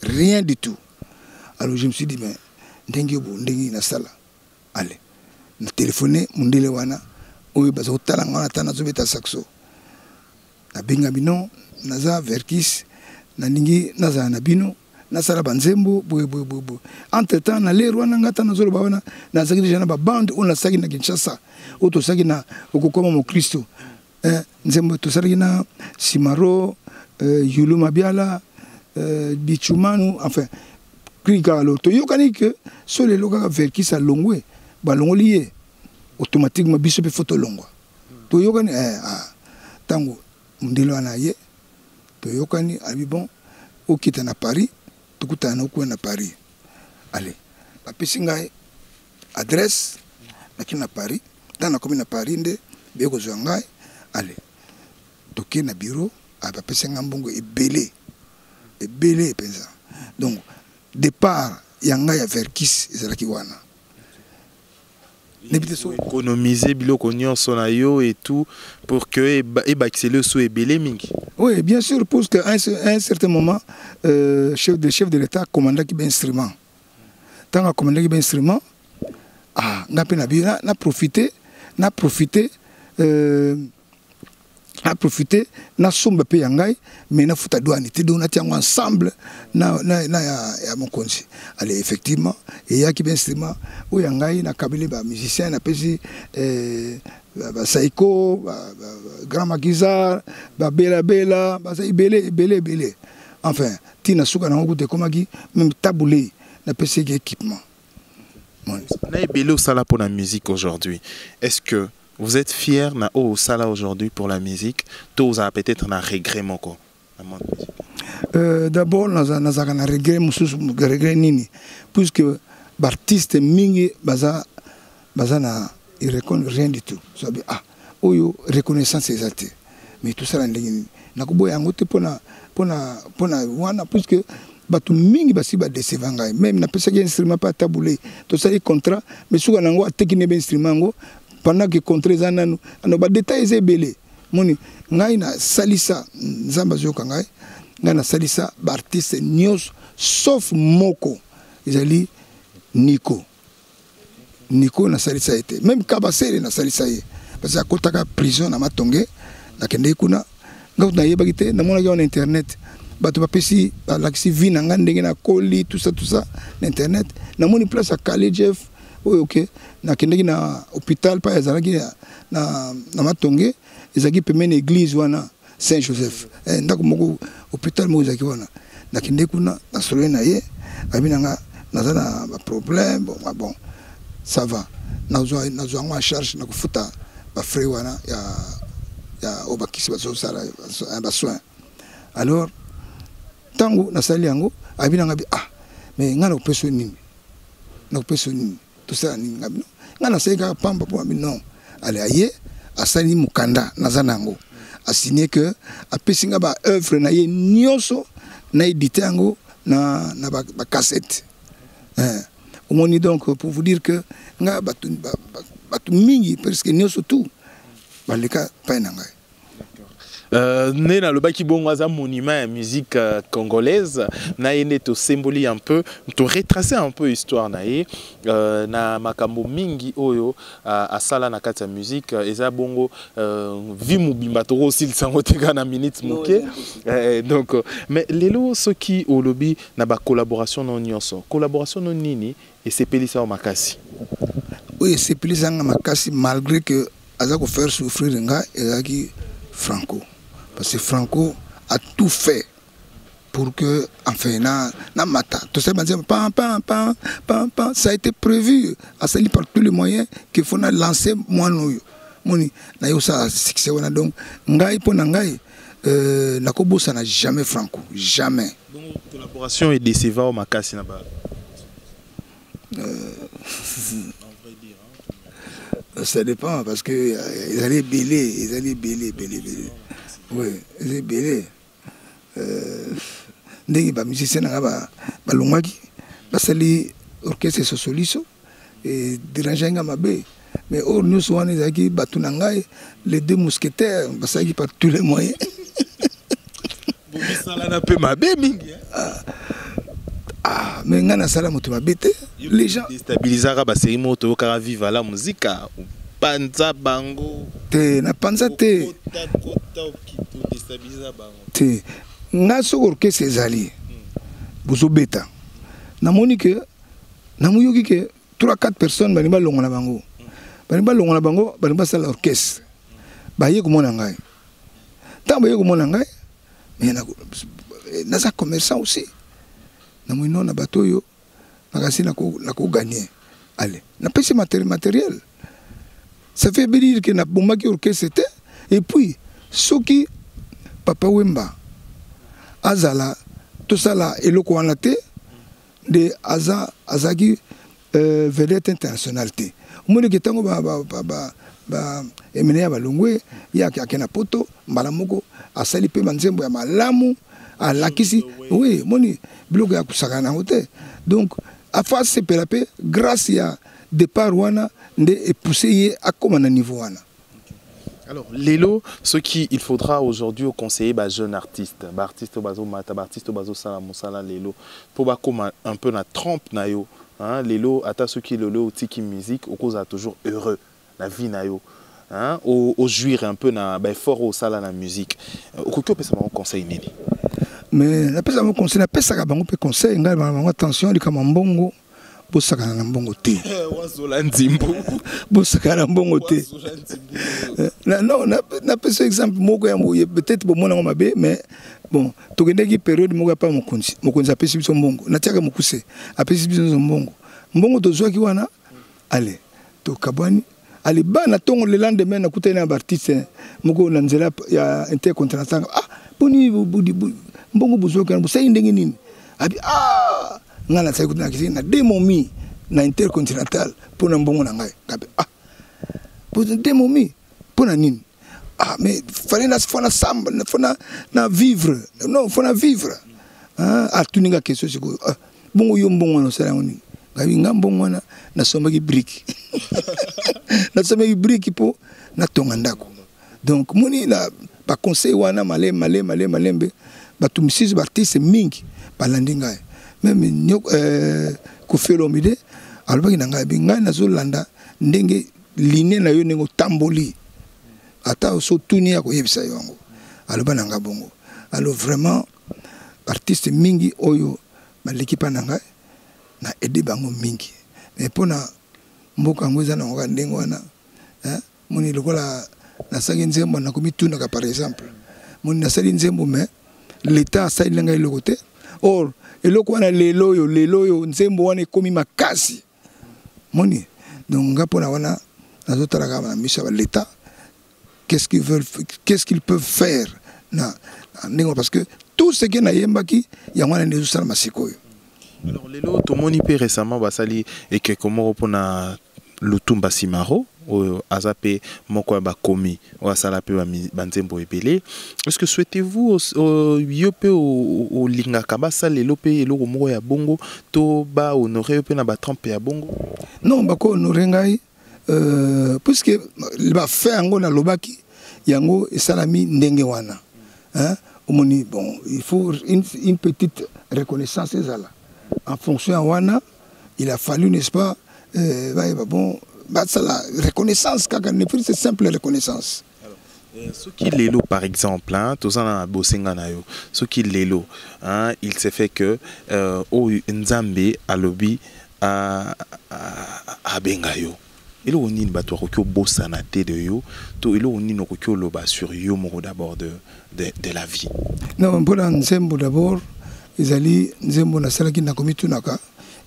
rien du tout. Alors je me suis dit, mais ndenge bo ndenge nasala? Allez, na téléphone mondele wana oyo baza kotala nga wana, ata nazobeta saxo, nabenga bino, naza Verckys, nalingi nazala na bino, nasala banzembo boye boye boye boye. Entre temps na lere wana nga ata nazoloba wana, nazalaki déjà na babande oyo nasalaki na Kinshasa, oyo tosalaki na okokoma mokristo, nzembo tosalaki na Simaro, Yulu Mabiala, Bichumanu, enfin kri kaka. Alors toyokani ke so lelo kaka Verckys alongwe, balongoli ye automatiquement, biso mpe fo tolongwa. Toyokani ah, ntango mondele wana ye toyokani, abi bon, okita na Paris, tokutana na okuna na Paris. Allez, bapesi ngai adresse, naki na Paris. Ntango nakomi na Paris nde beye kozwa ngai. Allez, toke na bureau, bapesi ngai mbongo ebele ebele mpenza. Donc départ ya ngai ya Verckys ezalaki wana. Économiser biloko nyonso na yo et tout pour que ebakiseli so ebele mingi. Oui, bien sûr, parce qu'à un certain moment, chef de l'État commandaki bainstrument. Ntango akomandaki bainstrument, ah, nga mpe na profite na profite na profite nasomba mpe ya ngai, mais nafuta douane te. Donc natia yango ensemble na ya mokonzi. Allez, effectivement eyaki bainstrument oyo ya ngai, nakabeli bamusicien, napesi basaiko, grand maquisard, babelabela, baza ebele ebele ebele. Enfin ntina suka nango kuta ekomaki même tabule, napesi eki équipement. Na ebele osala pour la musique aujourd'hui, est-ce que vous êtes fier na oyo osala aujourd'hui pour la musique, to ozala peut-être na regret moko na monde musique? D'abord nazalaka na regret mosusu. Regret nini? Puisque baartiste mingi baza na, ils reconnaissent rien du tout. Sobi, ah, oyo reconnaissance eza te. Mais tosala ndenge nini? Nakoboya yango te mpona wana, puisque bato mingi basi badécevoir ngai. Même napesaki instrument mpe atabule, tosali contrat, mais suka nango ateki nde bainstrument yango pendant que contrat eza nanu. Ano badétail eza ebele. Moni ngai nasalisa, Nzambe azoyoka ngai, ngai nasalisa baartiste nyonso sauf moko, ezali Nico. Nico nasalisa ye te. Même Kabasele nasalisa ye, parce que akotaka prison na Matonge, nakendeki kuna. Nga kutu nayebaki te, namonaki yango na internet. Bato bapesi, balakisi vie na ngai ndenge nakoli, tout ça, tout ça na internet. Namoni place ya Kale Jeff oyo ke nakendeki na hôpital mpa ezalaki na Matonge, ezalaki pembeni église wana Saint Joseph, ndako moko, hôpital moko ezalaki wana. Nakendeki kuna, nasololi na ye, abi na nga naza na baproblème. Bon, ah bon, ça va, nazwa yango en charge, nakofuta bafrais wana ya oyo bakisi bazosala, basoin. Alors ntango nasali yango, abi na nga bi: "Ah, mais ngai nakopesa yo nini? Nakopesa yo nini? Tosala nini?" Nga bino, ngai nasali kaka pamba mpo abi non. Ale aye, asali mokanda, naza na yango, asigné que apesi nga baœuvre na ye nyonso, na édité yango na bacassette ba Omoni, donc pour vous dire que nga bato mingi, presque nyonso tout baleka pai na ngai. Nde nalobaki bongo, aza monument ya musique congolaise. Na ye nde tosemboli un peu, toretrace un peu histoire na ye, na makambo mingi oyo asala na kati ya musique. Eza bongo vie mobimba, tokosilisa yango te kaka na minute moke. Donc mais lelo soki olobi na bacollaboration no nyonso, collaboration no nini esepelisa yo makasi? Oyo esepelisa nga makasi, malgré que aza kofaire souffrir nga, ezalaki Franco, parce que Franco a tout fait pour que, enfin, na mata. Tosali banzembo pam pam pam pam pam, ça a été prévu, asali par tous les moyens qu'il faut na lancer mwana oyo. Moni naye osala succès wana. Donc ngai, mpo na ngai, nakobosana jamais Franco, jamais. Donc collaboration edécevoir makasi na ba Ça dépend, parce que ezali ebele, ezali ebele, ebele, ebele. Oui, eza ebele. Ndenge bamusicien na nga balongwaki, basali orchestre Sosoliso, edérange nga mabe. Mais oyo nyonso wana ezalaki bato na ngai, les deux mousquetaires basalaki par tous les moyens. Bomisalana mpe mabe mingi. Ah, mais ngai nasala moto mabe te. Les gens déstabilisaka basérie moko, toyokaka Viva la Musica, panza bango. Te, napanza te. Te, ngai soki orchestre ezali, bozobeta, namoni ke namoyoki ke 3 4 personnes balingi balongola bango, balingi balongola bango, balingi basala orchestre. Baye komona ngai. Ntango baye komona ngai, mais naza commerçant aussi, namoni no na bato oyo nakasi nakogagner. Ale napesi matériel, ça fait dire que nabomaki orchestre te. Et puis soki Papa Wemba azala, tosala eloko wana te. Nde aza azalaki vedette internationale te. Omoniki ntango Emeneya balongwe, ye ake na Poto, mbala moko asali mpe banzembo ya malamu, alakisi. Oui, moni biloko ya kosakana yango te. Donc afa asepela mpe grâce ya départ wana nde epousse ye akóma na niveau wana. Alors, lelo, ce qu'il faudra aujourd'hui conseiller ba jeune artiste, ba artiste bazo mata, ba artiste bazo sala musala lelo, pour ba comme un peu na trempe na yo, hein, lelo ata soki lelo otiki musique, okoza toujours heureux la vie na yo, hein, au jouir un peu na ba effort osala na musique. Okoki opesa bango conseil nini? Mais napesa bango conseil, napesaka bango mpe conseil ngai bango: attention, likama mbongo, bosakana na mbongo te. Wazola nzimbu. Bosakana na mbongo te. Non, napesa exemple moko ya peut-être bomona yango mabe, mais bon, tokendeki période moko ya pa mokonzi. Mokonzi apesi biso mbongo, natiaka mokuse, apesi biso nyonso mbongo. Mbongo tozwaki wana, ale tokabwani. Ale bana ntongo, le lendemain nakutani na baartiste moko na nzela ya Intercontinental. Ah, boni Mbongo bozwaki wana bosali ndenge nini? Abi ah, ngai nasali kutu nakisi na demomi na Intercontinental mpo na mbongo na ngai. Ngabi ah, po demomi mpo na nini? Ah, mais fallait na faut na samba, faut na vivre, non, faut na vivre. Ah, atuni nga question sikoyo, ah, bongo yo mbongo wana osala yango nini? Ngabi nga mbongo wana nasombaki brique, nasombaki brique mpo natonga ndako. Donc moni na baconseil wana malembe malembe malembe malembe, bato misusu, baartiste mingi balandi ngai. Même Koffi Olomide alobaki na ngai, bi ngai nazolanda ndenge line na yo, ndenge otamboli, ata so tuni ya koyebisa yo yango. Aloba na ngai bongo. Alors vraiment, artiste mingi oyo baleki mpa na ngai, na aide bango mingi. Mais mpona mboka yango eza nango kaka ndenge wana. Moni lokola nasali nzembo, nakomitunaka, par exemple, moni nasali nzembo, mais l'État asali ngai eloko te. Or eloko wana lelo oyo, lelo oyo nzembo wana ekomi makasi. Moni donc nga mpona wana nazotala kaka na miso ya l'État, qu'est-ce qu'ils veulent, qu'est-ce qu'ils peuvent faire na ndenge, parce que tout ce que nayembaki, yango wana nde ezosalama sikoyo. Alors lelo tomoni mpe récemment basali ekeko moko mpona Lutumba Simaro, oyo aza mpe moko ya bakomi oyo asala mpe banzembo ebele. Est ce que souhaitez-vous, yo mpe olingaka basala lelo mpe eloko moko ya bongo to bahonore yo mpe na batrempe ya bongo? Non, bakohonore ngai puisque bafe yango nalobaki yango esalami ndenge wana, hein? Omoni, bon, il faut une petite reconnaissance ezala en fonction ya wana. Il a fallu, n'est-ce pas, bayeba, bon, basala reconnaissance kaka, ne fût simple reconnaissance. Soki lelo par exemple, hein, toza na bosenga na yo, soki lelo, hein, il s'est fait que oyo Nzambe alobi abenga yo, eloko nini bato bakoki obosana te de yo, to eloko nini okoki oloba sur yo moko d'abord de la vie? Non, mpona nzembo d'abord, ezali nzembo nasalaki, nakomitunaka,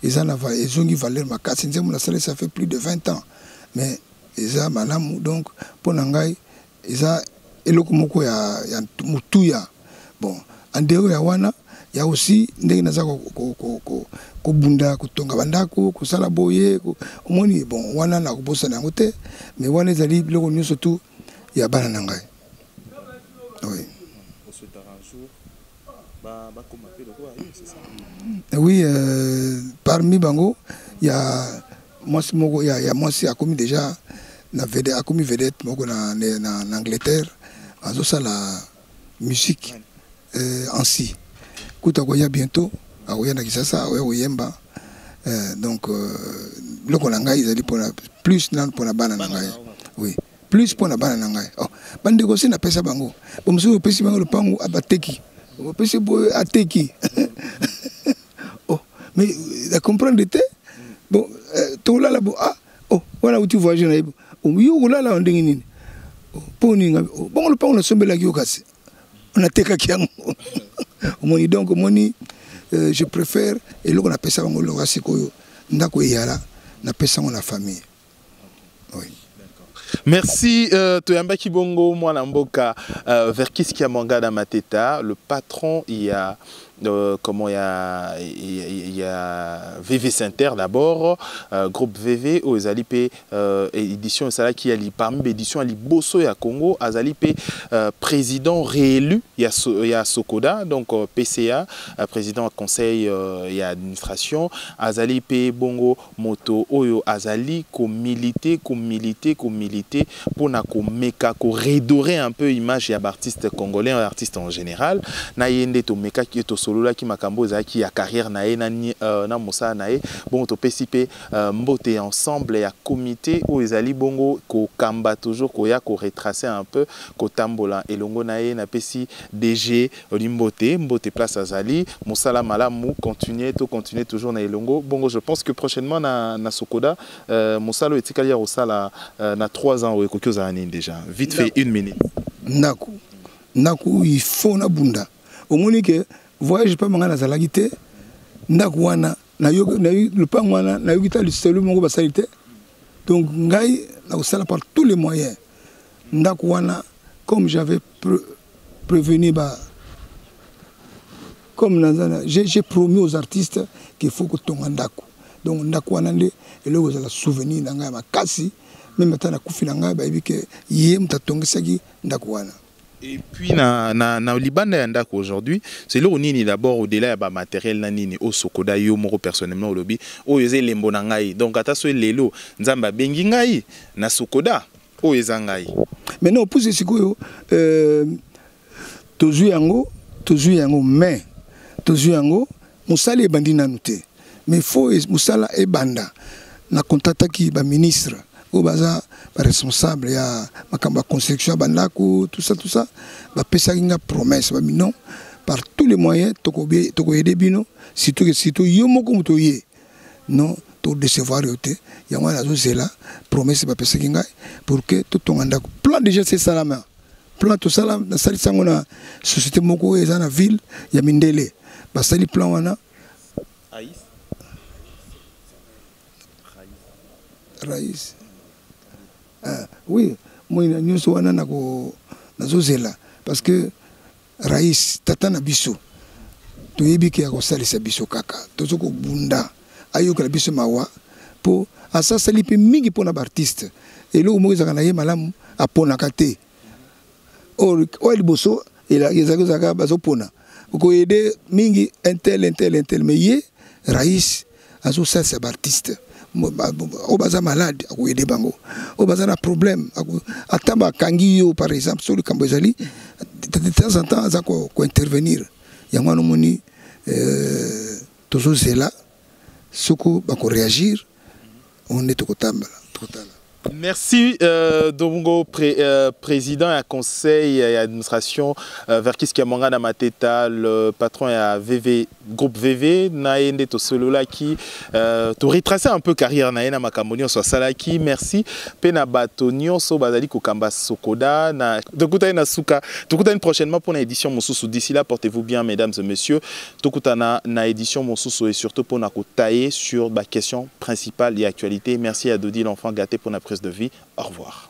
eza na ezongi valeur makasi. Nzembo nasali, ça fait plus de 20 ans, mais eza malamu. Donc mpo na ngai eza eloko moko ya motuya. Bon, en dehors ya wana, ya aussi ndenge naza kobunda, kotonga bandako, kosala boye, omoni, bon, wana nakobosana yango te. Mais wana ezali biloko nyonso tu ya bana na ngai, oui. Oui, parmi bango ya mwasi moko, ya mwasi akomi déjà na vedette, akomi vedette moko na Angleterre, azosala musique, ansi kuta akoya bientôt, akoya na Kisasa, akoya koyemba. Donc biloko na ngai ezali mpona plus nanu mpona bana na ngai, oui, plus mpona bana na ngai. Oh, bandeko si napesa bango bomosusu, opesi bango lopango, bateki, opesi boye, ateki. Oh, mais na comprendre te. Bon, tolala bo, ah, oh, wana uti voyage na ye, yo kolala ndenge nini? Mpo nini? Bongo lopango nasombelaki yo, kasi natekaki yango. Omoni, donc omoni, je préfère eloko napesa bango loka sikoyo, ndako eyala, napesa yango na famille, oui. Merci, Toyambaki bongo mwana mboka Verckys Kiamwangana Mateta, le patron, il y a comment, il y a VV Center d'abord, groupe VV oyo ezali pe édition esalaki ya parmi édition ya liboso ya Congo. Azali pe président réélu ya Sokoda, donc PCA, président conseil ya administration. Azali pe bongo moto oyo azali komilite, komilite, komilite mpona komeka koredorer un peu image ya baartiste congolais, artiste en général. Na ye nde tomekaki, tosololaki makambo ezalaki ya carrière na ye na mosala na ye. Bongo topesi mpe mbote ensemble ya comité oyo ezali bongo kokamba, toujours koya koretracer un peu, kotambola elongo na ye. Napesi DG Limbote mbote place azali. Mosala malamu, continuer, to continuer toujours na elongo bongo. Je pense que prochainement na Sokoda, mosala oyo etikali ya kosala na 3 ans oyo ekoki ozala nini déjà? Vite fait, une minute. Ndako, ndako, il faut nabunda. Omoni ke voyage mpe ngai nazalaki te. Ndako wana, lopango wana, nayoki ta lisolo moko basali te. Donc ngai nakosala par tous les moyens ndako wana, comme j'avais prévenu ba Comme naza na, j'ai promis aux artistes qu'il faut kotonga ndako. Donc ndako wana nde eloko ezala souvenir na ngai ya makasi. Même ata nakufi na ngai, bayebi ke ye moto atongisaki ndako wana. Et puis na libanda ya ndako aujourd'hui, c'est eloko nini d'abord, au-delà ya bamatériel na nini oyo Sokoda, yo moko personnellement olobi oyo eza elembo na ngai, donc ata so lelo Nzambe abengi ngai na Sokoda, oyo eza ngai? Maintenant opuse sikoyo, tozwi yango, tozwi yango, mais tozwi yango, mosala ebandi nanu te. Mais faut mosala ebanda. Na contactaki baministre oyo baza baresponsable ya makambo ya construction ya bandako, tout ça, tout ça. Bapesaki nga promesse, babi non, par tous les moyens tokoaider bino, surtout que surtout yo moko moto oye, non, todécevoir yo te. Yango wana nazozela promesse bapesaki ngai pour que totonga ndako. Plan déjà sesalama, plan tosala, nasalisi yango na société moko oyo eza na ville ya mindele, basali plan wana. Aïs. Rais, ah, oui, moi nyonso wana nazozela parce que rais tata na biso, toyebi ke ya kosalisa biso kaka. Tozo kobunda ayokela biso mawa mpo asasali mpe mingi mpona baartiste. Eloko moko ezalaka na ye malamu, aponaka te. Oyo liboso ezalaki, ezalaka bazopona, okoaider mingi un tel, un tel, un tel, mais ye rais azosalisa baartiste oyo baza malade, akoaider bango, oyo baza na problème, ata bakangi yo par exemple, so likambo ezali, de temps en temps aza kointervenir. Yango wana omoni tozozela soko bakoréagir, nde tokotambala, tokotala. Merci Dongo, président ya conseil et administration Verckys Kiamuangana Mateta, le patron ya VV, groupe VV. Na ye nde tosololaki, to retracer un peu carrière na ye na makambo nyonso asalaki. Merci pe na bato nyonso bazali kokamba Sokoda. Na tokutani na suka, tokutani prochainement pour na édition mosusu. D'ici là, portez-vous bien, mesdames et messieurs. Tokutana na édition mosusu et surtout pour na kotailler sur ba question principale et actualité. Merci à Dodi l'enfant gâté pour la prise de vie. Au revoir.